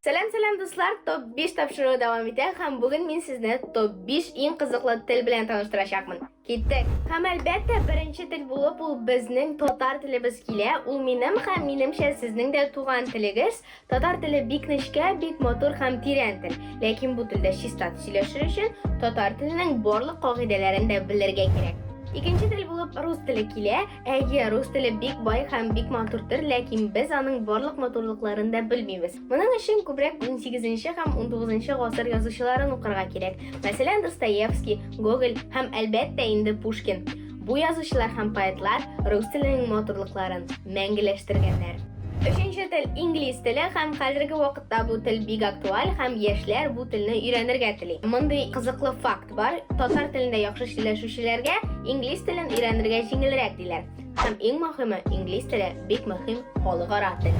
Сәлам, сәлам, дуслар! Топ 5 тапшыруы дәвам итә һәм бүген мин сезне топ 5 иң кызыклы тел белән таныштырачакмын. Киттек. Һәм әлбәттә, беренче тел булып ул безнең татар телебез килә. Ул минем һәм минемчә сезнең дә туган телегез. Татар теле бик нечкә, бик матур һәм тирән тел. Ләкин бу телдә чиста сөйләшер өчен татар теленең барлык кагыйдәләрен дә белергә кирәк. Икенче тел булып рус теле килә. Әйе, рус теле бик бай һәм бик матур тел, ләкин без аның барлык матурлыкларын да белмибез. Моның өчен күбрәк 18 һәм 19 гасыр язучыларын укырга кирәк. Мәсәлән, Достоевский, Гоголь һәм, әлбәттә инде, Пушкин. Бу язучылар һәм поэтлар рус теленең матурлыкларын мәңгеләштергәннәр. Өченче тел инглиз теле һәм хәзерге вакытта бу тел бик актуаль һәм яшьләр бу телне өйрәнергә тели. Мондый кызыклы факт бар, татар телендә яхшы сөйләшүчеләргә инглиз телен өйрәнергә җиңелрәк диләр. Һәм иң мөһиме, инглиз теле бик мөһим халыкара тел.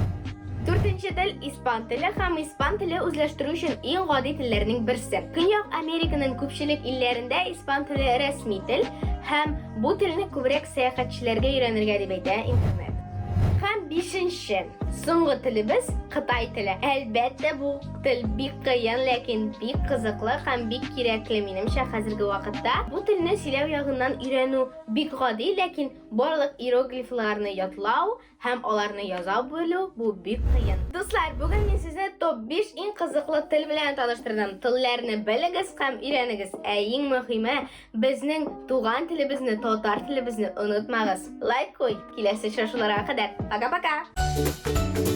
Дүртенче тел испан теле һәм испан теле үзләштерү өчен иң гади телләрнең берсе. Көньяк Американың күпчелек илләрендә испан теле рәсми тел һәм бу телне күбрәк сәяхәтчеләргә өйрәнергә дип әйтә интернет. Һәм бишенче, соңгы телебез кытай теле. Әлбәттә, бу тел бик кыен, ләкин бик кызыклы һәм бик кирәкле минемчә хәзерге вакытта. Бу телне сөйләү ягыннан өйрәнү бик гади, ләкин барлык иероглифларны ятлау Һәм аларны яза белү бу бик кыен. Дуслар, бүген мин сезне топ 5 иң кызыклы тел белән таныштырдым. Телләрне белегез һәм өйрәнегез. Ә иң мөһиме, безнең туган телебезне, татар телебезне онытмагыз. Лайк куй. Киләсе очрашуларга кадәр. Пока-пока.